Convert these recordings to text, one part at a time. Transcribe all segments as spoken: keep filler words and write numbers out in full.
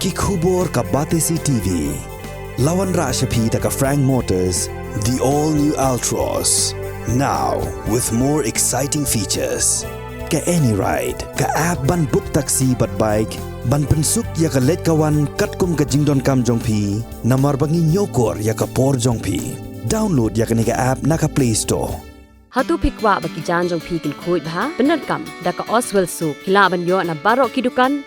Ki khubor ka Batesi T V. La wanrah sha phi da ka Frank Motors, the all new Altroz. Now with more exciting features. Ka AnyRide, ka app ban book taxi bad bike, ban pynsuk ïa ka leit ka wan katkum ka jingdonkam jong phi, namar ba ngi ñiewkor ïa ka por jong phi. Download ïa kane ka app na ka Play Store. Hato phi kwah ba ki jaiñ jong phi kin khuid bha? Pyndonkam da ka Oswell Soap, phi lah ban ïoh na baroh ki dukan.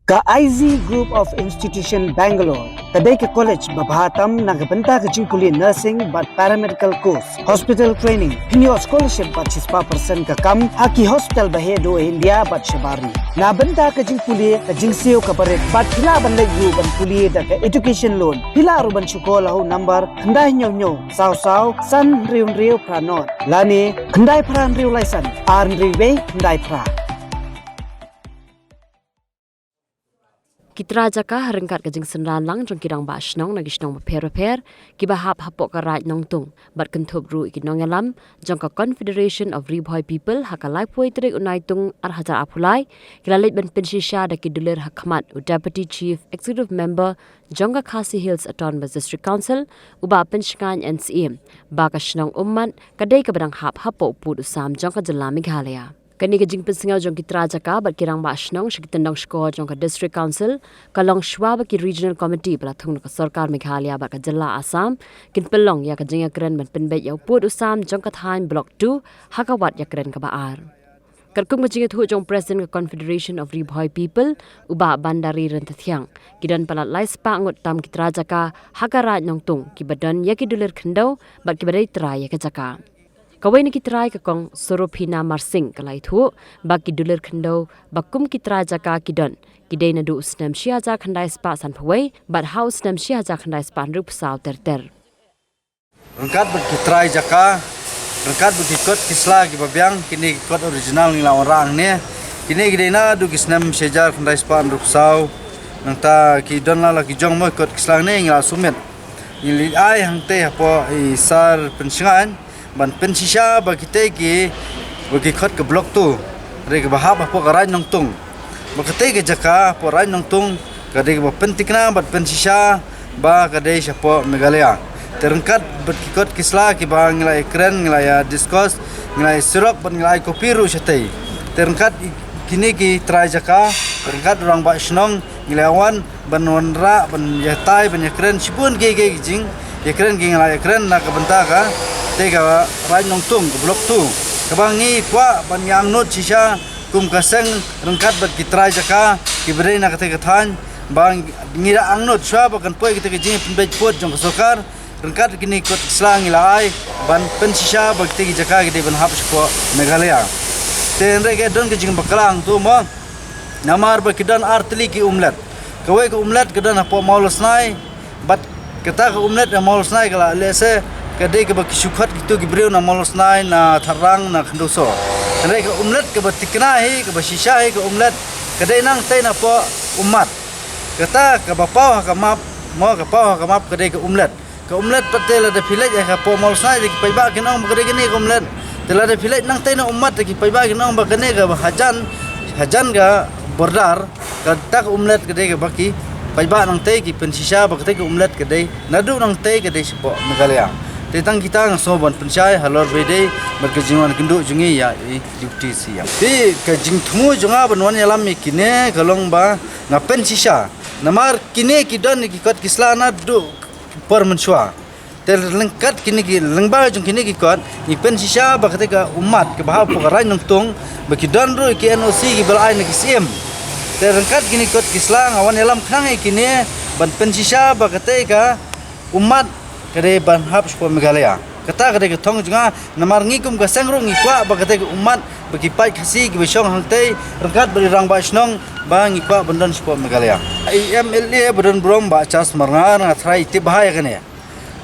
Ka I Z Group of Institution Bangalore ka dei ka college ba bha tam na ka bynta ka jingpule nursing bad paramedical course, hospital training, pynïoh scholarship bad shispah percent ka kam ha ki hospital ba heh duh India bad shabar ri. Na bynta ka jingpule, ka jingsiew kaba rit bad phi lah ban leit ruh ban pule da ka education loan. Phi lah ruh ban shu call ha u number khyndai hynñiew hynñiew saw saw san hynriew hynriew phra nod lane khyndai phra hynriew lai san ar hynriew wei khyndai phra. Ki trai jaka ha ryngkat ka jingsynran lang jong ki rangbah shnong na ki shnong bapher bapher kiba hap hapoh ka Raid Nongtung bad kynthup ruh ïa ki nongïalam jong ka Confederation of Ri Bhoi People ha ka laiphew tarik u Naitung ar hajar arphew lai ki la leit ban pynshisha da ki dulir ha khmat u Deputy Chief Executive Member jong ka Khasi Hills Autonomous District Council, u Bah Pynshngaiñ N C M, ba ka shnong Ummat ka dei kaba dang hap hapoh u pud u sam jong ka jylla Meghalaya. Kane ka jingpynsngew jong ki trai jaka bad ki rangbah shnong sha ki tyndong shkor jong ka District Council ka long shuwa ba ki Regional Committee ba la thung na ka Sorkar Meghalaya bad ka jylla Assam kin pynlong ïa ka jingïakren ban pynbeit ïa u pud u sam jong ka thaiñ Block two ha ka wat ïakren kaba ar. Katkum ka jingïathuh jong President ka Confederation of Ri Bhoi People, u Bah Bandari Ryntathiang, ki don palat lai spah ngut tam ki trai jaka ha ka Raid Nongtung kiba don ïa ki dulir khyndew bad kiba dei trai ïa ka jaka. Kawei na ki trai, ka Kong Sorophina Marsing, ka la ïathuh ba ki dulir khyndew ba kum ki trai jaka ki don ki dei naduh u snem shi hajar khyndai spah sanphew wei bad ha u snem shi hajar khyndai spah hynriewphew saw ter ter. Ryngkat bad ki trai jaka, ryngkat bad ki kot ki sla kiba biang, kine ki kot original ngi la wanrah hangne. Kine ki dei naduh ki snem shi hajar khyndai spah hynriewphew saw. Nangta ki don la la ki jong mo ki kot ki sla hangne ngi la submit. Ngi leit ai hangtei hapoh i Sir Pynshngaiñ ban pynshisha ba kitei ki, ba ki kot ka Block two, re kaba hap hapoh ka Raid Nongtung, ba katei ka jaka hapoh Raid Nongtung ka dei kaba pynthikna bad pynshisha ba ka dei shapoh Meghalaya. Te ryngkat bad ki kot ki sla kiba ngi la ïakren, ngi la ïa discuss, ngi la ïa sirok bad ngi la ai copy ruh shatei. Te ryngkat i-, kine ki trai jaka, ryngkat rangbah shnong, ngi la wan ban wanrah, ban ïatai, ban ïakren shibun kiei kiei ki jingïakren ki ngi la ïakren na ka bynta katei ka Raid Nongtung ka Block two, kaba ngi kwah ban ïa angnud shisha kum ka seng ryngkat bad ki trai jaka kiba dei na katei ka thaiñ, ba ngi da angnud shuwa ba kan poi katei ka jingpynbeit pud jong ka sorkar. Ryngkat kine ki kot ki sla ngi la ai ban pynshisha ba kitei ki jaka ki dei ban hap shapoh Meghalaya. Te hynrei ka don ka jingbakla hangto mo, namar ba ki don ar tylli ki umlet. Kawei ka umlet ka don hapoh Mawlasnai, bad kata ka umlet na Mawlasnai ka la lehse ka dei kaba ki shu khot kito ki briew na Mawlasnai, na Tharrang, na Khynduso. Hynrei ka umlet kaba thikna hi, kaba shisha hi ka umlet, ka dei nangtei napoh Ummat. Kata kaba paw ha ka map, mo, ka paw ha ka map ka dei ka umlet. Ka umlet pat te lada phi leit ïa ka hapoh Mawlasnai te ki paidbah kin ong ba ka dei kane ka umlet. Te lada phi leit nangtei na Ummat te ki paidbah kin ong ba kane ka hajan, hajan ka border, kata ka umlet ka dei kaba ki paidbah nangtei ki pynshisha ba katei ka umlet ka dei naduh nangtei ka dei shapoh Meghalaya. Te tang kita nga sngew ban pynshai halor ba dei bad ka jingwan kynduh jong ngi ïa i Deputy C M. Te ka jingthmu jong nga ban wan ïalam ïa kine ka long ba nga pynshisha. Namar kine ki don ki kot ki sla naduh por mynshuwa. Te ryngkat kine ki, lyngba jong kine ki kot, ngi pynshisha ba katei ka Ummat kaba hap hapoh ka Raid Nongtung, ba ki don ruh ki N O C kiba la ai na ki syiem. Te ryngkat kine ki kot ki sla nga wan ïalam khnang ïa kine ban pynshisha ba katei ka Ummat ka dei ban hap shapoh Meghalaya. Kata ka dei ka thong jong nga, namar ngi kum ka seng ruh ngi kwah ba katei ka Ummat, ba ki paid Khasi kiba shong hangtei, ryngkat bad i rangbah shnong, ba ngi kwah ban don shapoh Meghalaya. I M L A ba don burom Bah Charles Marngar, nga tharai i tip bha ïa kane.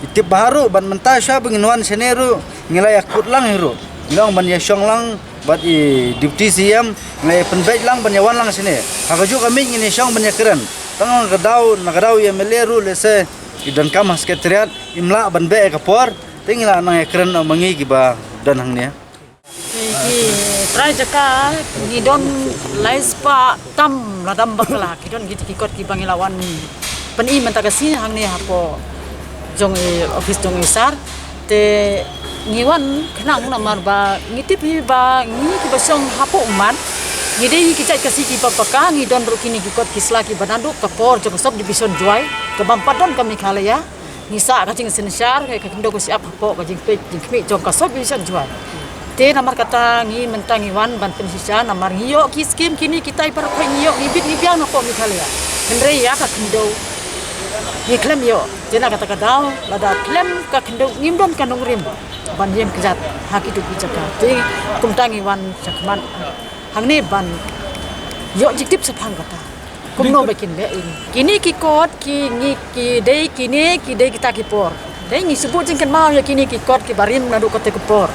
I tip bha ruh, bad mynta shuwa ba ngin wan shane ruh ngi la ïakut lang hi ruh. Ngi ong ban ïashong lang bad i Deputy C M, ngi la ïapynbeit lang ban ïawan lang shane. Ha kajuh ka miet ngin ïashong ban ïakren. Tang na ka daw, na ka daw i M L A ruh lehse i donkam ha Secretariat, im lah ban beh ïa ka por, te ngi la nang ïakren ma ngi kiba don hangne. Ki, ki, Trai jaka ngi don lai spah tam lada ym bakla, ki don ki, ki kot kiba ngi la wan pyni mynta ka sngi hangne hapoh jong i office jong i sar. Te ngi wan khnang namar ba ngi tip hi ba ngi kiba shong hapoh ummat ngi dei ki jait Khasi kiba paka, ngi don ruh kine ki kot ki sla kiba naduh ka por jong ka sub division Jowai kaba ym pat don ka Meghalaya. Ngi sah ka jingsynshar ka khyndew ka shyiap hapoh ka jingpeit jingkhmih jong ka sub division Jowai. Te namar kata ngi mynta ngi wan ban pynshisha namar ngi ïoh ki skim kine kitai baroh ngi ïoh, ngi bit ngi biang hapoh Meghalaya. Hynrei ïa ka khyndew ngi khlem ïoh. Te na kata ka daw lada khlem ka khyndew ngim don ka nongrim ban ïeng kjat ha kitu ki jaka. Te kumta ngi wan shakhmat hangne ban ïoh jingtip shaphang kata. Kumno ba kin leh ïa ngi. Kine ki kot ki ngi ki dei, kine ki dei kita ki por. Dei ngi shu buh jingkynmaw ïa kine ki kot kiba rim naduh kata ka por.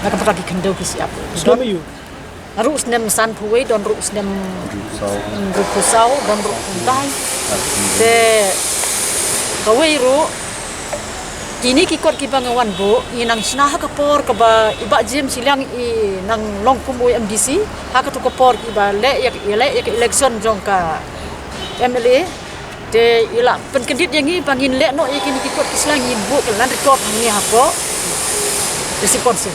Na ka bynta ki khyndew ki shyiap. Snem aïu? Naduh snem sanphew wei, don ruh snem hynriewphew saw, don ruh kumtai. Te kawei ruh kine ki kot kiba nga wan buh, i nang shna ha ka por kaba i Bah James Shiliang i nang long kum u M D C, ha katu ka por kiba leh ïa, i leh ïa ka election jong ka M L A. Te i la pynkyndit ïa ngi ba ngin leh noh ïa kine ki kot ki sla, ngin buh ka land record hangne hapoh District Council.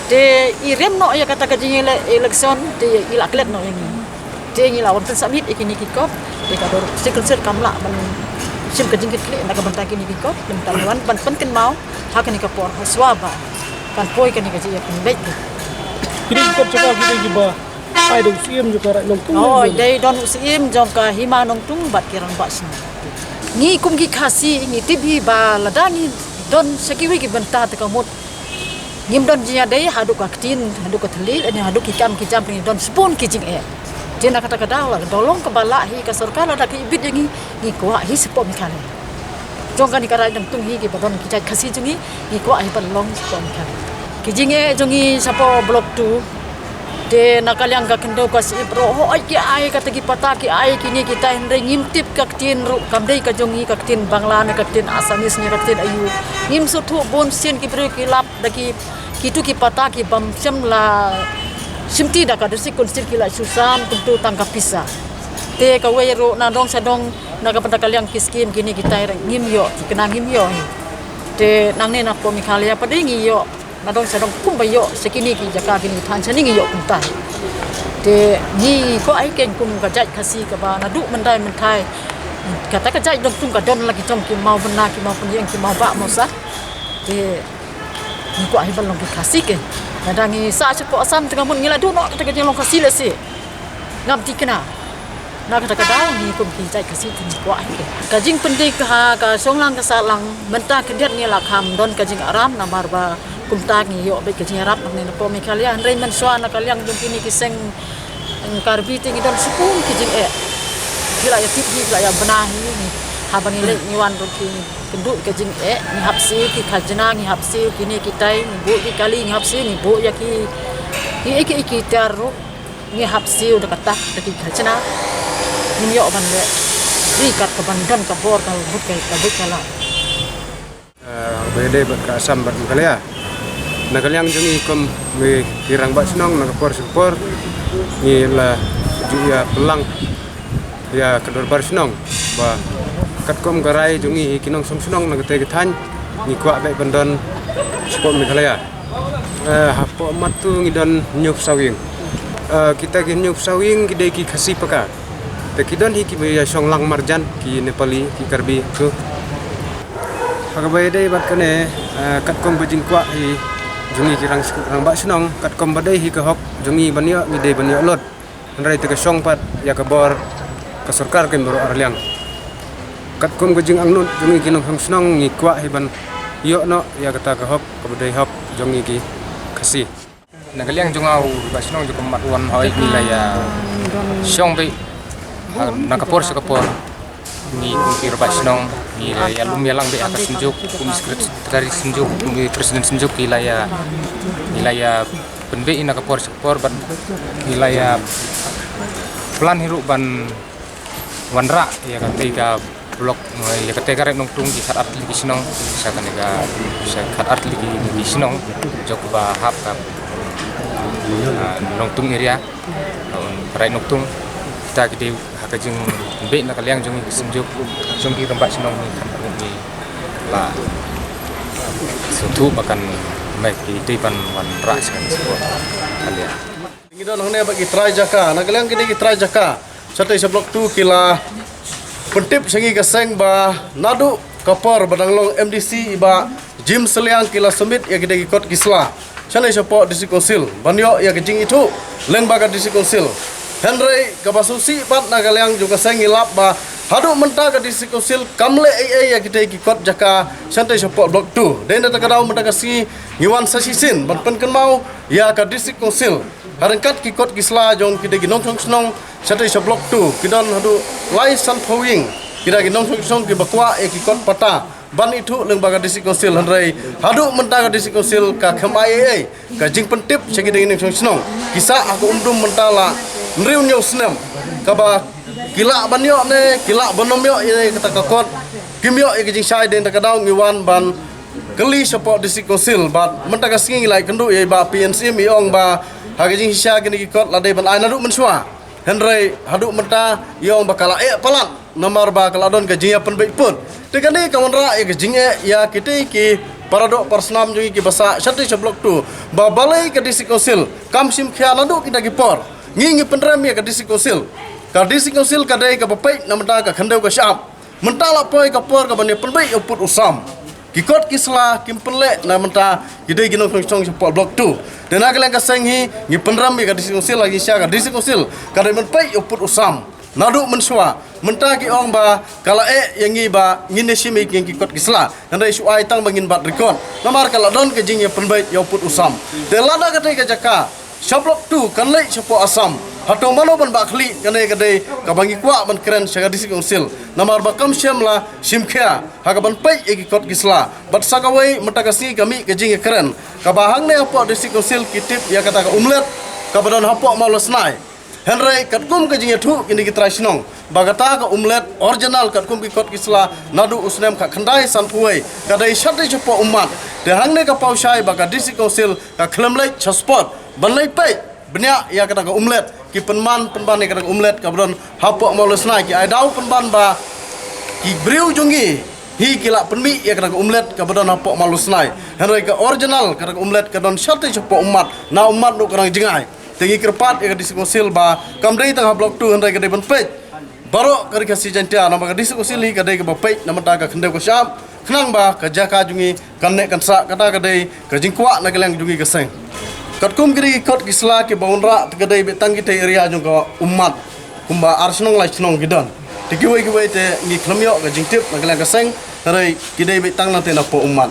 Te i rem noh ïa kata ka jingïaleh election, te i la klet noh ïa ngi. Te ngi la wan pynsubmit ïa kine ki kot, te ka dor District Council kam lah ban shim ka jingkitkhlieh na ka bynta kine ki kot, te mynta ngi wan ban pynkynmaw ha kane ka por ha shuwa ba kan poi kane ka jingïapynbeit. Kine ki kot jaka ki dei kiba ai da u Syiem jong ka Raid Nongtung. Oh, dei don u Syiem jong ka Hima Nongtung bad ki rangbah shnong. Ngi kum ki Khasi ngi tip hi ba lada ngi don sha kiwei ki bynta te ka mut ngim don jingïadei haduh ka ktien, haduh ka thylliej, lane haduh ki kam ki jam, ngi don shibun ki jingeh. Te na kata ka daw la ka dor long kaba lah hi ka sorkar lada ki bit ïa ngi, ngi kwah hi shapoh Meghalaya. Jong kane ka Raid Nongtung hi kiba don ki jait Khasi jong ngi, ngi kwah hi ban long shapoh Meghalaya. Ki jingeh jong ngi shapoh Block two. Te na ka liang ka khyndew ka shyiap ruh, hooid ki ai kata ki pata, ki ai kine kitai, hynrei ngim tip ka ktien ruh, kam dei ka jong ngi ka ktien Bangla ne ka ktien Assamese ne ka ktien aïu. Ngim sngewthuh, bun sien ki briew ki lap da ki, kitu ki pata ki bym shym la shimti da ka District Council, ki la shu san kumtu tang ka pisa. Te kawei ruh na dong sha dong na ka bynta ka liang ki skim kine kitai ruh ngim ïoh, ki kena ngim ïoh hi. Te nangne napoh Meghalaya pat dei ngi ïoh na dong sha dong kumba ïoh sha kine ki jaka kine ki thaiñ shane ngi ïoh kumta. Te ngi kwah hi keiñ kum ka jait Khasi kaba naduh mynta mynta. Kata ka jait Nongtung ka don la ki jong ki mawbynna, ki mawpynïeng, ki mawbah mawsah. Te ngi kwah hi ban long ki Khasi keiñ. Lada ngi sah shapoh Assam te ka mut ngi la duh noh kata ka jinglong Khasi lehse. Ngam thikna. Na kata ka daw ngi kum ki jait Khasi te ngi kwah hi. Ka jingpyndik ha ka shong lang ka sah lang, mynta khyndiat ngi la kham don ka jingïarap namar ba kumta ngi ïoh beit ka jingïarap hangne napoh Meghalaya, hynrei mynshuwa na ka liang jong kine ki seng, mm, Karbi te ngi don shibun ki jingeh. Ki la ïa tip hi, ki la ïa bna hi, ngi haba ngi leit ngi wan ruh ki kynduh ka jingeh, ngi hap siew ki khajna, ngi hap siew kine kitai, ngi buh ki kali, ngi hap siew, ngi buh ïa ki, ki, ki, ki tiar ruh. Ngi hap siew da kata da ki khajna. Ngim ïoh ban leh. Ri kat ka ban don ka bor ka bud ka, ka bud ka la. Eh, ba dei bad ka Assam bad Meghalaya. Na ka liang jong ngi kum ngi ki rangbah shnong na ka por sha ka por ngi la ju ïa pynlang ïa ka dorbar shnong ba katkum ka rai jong ngi ki nongshong shnong na katei ka thaiñ ngi kwah beit ban don shapoh Meghalaya. Eh, hapoh Matu ngi don hynñiewphew saw ïing. Eh, kita ki hynñiewphew saw ïing ki dei ki Khasi paka. Te ki don hi kiba ïa shong lang marjan, ki Nepali, ki Karbi, tu. Ha kaba ïadei bad kane, eh, katkum ba jingkwah hi jong ngi ki rang, rangbah shnong, katkum ba dei hi ka hok jong ngi ban ïoh, ngi dei ban ïoh lut. Hynrei te ka shong pat ïa ka bor ka sorkar keiñ baroh arliang. Katkum ka jingangnud jong ngi ki nongshong shnong ngi kwah hi ban ïoh noh ïa kata ka hok kaba dei hok jong ngi ki Khasi. Na ka liang jong nga u rangbah shnong jong ka Mat Wan Hoi ngi la ïa shong beit ha, na ka por sha ka por. Ngi kum ki rangbah shnong ngi la ïa lum ïa lang beit ha ka Synjuk kum sekretari Synjuk, kum ki president Synjuk, ki la ïa, ngi la ïa pynbeit na ka por sha ka por bad ngi la ïa plan hi ruh ban wanrah ïa katei ka block, ïa katei ka Raid Nongtung ki khatar tylli ki shnong, sha kane ka, sha khatar tylli ki, ki shnong jong kaba hap ka ah, Nongtung area, ah, un Rai Nongtung, kita ki dei ha ka jingbeh na ka liang jong ngi ki synjuk jong ki rangbah shnong ngi khan ka ngi la sngewthuh ba kan mei ki dei ban wanrah sha ka support ka liang. Ngi don hangne bad ki trai jaka, na ka liang ki dei ki trai jaka shatei sha Block two ki la pyntip sha ngi ka seng ba naduh ka por ba dang long M D C i Bah Jim Sylliang ki la submit ïa ki dei ki kot ki sla shatei shapoh District Council ban ïoh ïa ka jingithuh lyngba ka District Council. Hynrei kaba sngewsih pat na ka liang jong ka seng ngi lap ba haduh mynta ka District Council kam leh ei ei ïa ki dei ki kot jaka shatei shapoh Block two. Dei na kata ka daw mynta ka sngi ngi wan sa shisien ban pynkynmaw ïa ka District Council ha ryngkat ki kot ki sla jong ki dei ki nongshong shnong shatei sha Block two, ki don haduh lai san phew ïing ki dei ki nongshong shnong kiba kwah ïa ki kot pata ban ithuh lyngba ka District Council, hynrei haduh mynta ka District Council ka khlem ai ei ei ka jingpyntip sha ki dei ki nongshong shnong. Ki sah ha ka um dum mynta la hynriew hynñiew snem, kaba ki lah ban ïoh ne ki lah ban ym ïoh ïa kata ka kot, kim ïoh ïa ka jingshai. Dei na kata ka daw ngi wan ban kylli shapoh District Council bad mynta ka sngi ngi la ïakynduh ïa i Bah P N Syiem, i ong ba ha ka jingshisha kine ki kot la dei ban ai naduh mynshuwa. Hynrei haduh mynta i ong ba ka la eh palat namar ba ka la don ka jingïapynbeit put. Te kane ka wanrah ïa ka jingeh ïa kitei ki paradoh parasnam jong ngi kiba sah shatei sha Block two ba balei ka District Council kam shim khia naduh kita ki por. Ngi ngi pynrem ïa ka District Council. Ka District Council ka dei kaba peit na mynta ka khyndew ka shyiap. Mynta la poi ka por ka ban ïapynbeit ïa u pud u sam. Ki kot ki sla kim pynleh na mynta ki dei ki nongshong shnong shapoh Block two. Te na ka liang ka seng hi ngi pynrem ïa ka District Council, ha ka jingshisha ka District Council ka dei ban peit ïa u pud u sam naduh mynshuwa. Mynta ki ong ba ka la eh ïa ngi ba ngin ïa shim ïa ki kot ki sla, hynrei shu ai tang ba ngin bat record namar ka la don ka jingïapynbeit ïa u pud u sam. Te lada katei ka jaka sha Block two kan leit shapoh Assam, hato mano ban bah khlieh? Kane ka dei kaba ngi kwah ban kren sha ka District Council namar ba kam shym la shim khia ha ka ban peit ïa ki kot ki sla. Bad sa kawei mynta ka sngi ka mih ka jingïakren kaba hangne hapoh District Council ki tip ïa kata ka umlet kaba don hapoh Mawlasnai. Hynrei katkum ka jingïathuh kine ki trai shnong ba kata ka umlet original katkum ki kot ki sla naduh u snem khatkhyndai sanphew wei ka dei shatei shapoh ummat. Te hangne ka paw shai ba ka District Council ka khlem leit sha spot ban leit peit bniah ïa kata ka umlet. Ki pynban pynban ïa kata ka umlet kaba don hapoh Mawlasnai, ki ai daw pynban ba ki briew jong ngi hi ki la pynmih ïa kata ka umlet kaba don hapoh Mawlasnai. Hynrei ka original kata ka umlet ka don shatei shapoh ummat, na ummat Nohkrang Jngai. Te ngi kyrpad ïa ka District Council ba kam dei tang ha Block two hynrei ka dei ban peit baroh ka Ri Khasi Jaiñtia namar ka District Council hi ka dei kaba peit na mynta ka khyndew ka shyiap, khnang ba ka jaka jong ngi kan neh kan sah. Kata ka dei ka jingkwah na ka liang jong ngi ka seng. Katkum ki dei ki kot ki sla kiba wanrah te ka dei beit tang kitei area jong ka ummat, kumba ar shnong lai shnong ki don. Te kiwei kiwei te ngi khlem ïoh ka jingtip na ka liang ka seng, hynrei ki dei beit tang nangtei napoh ummat.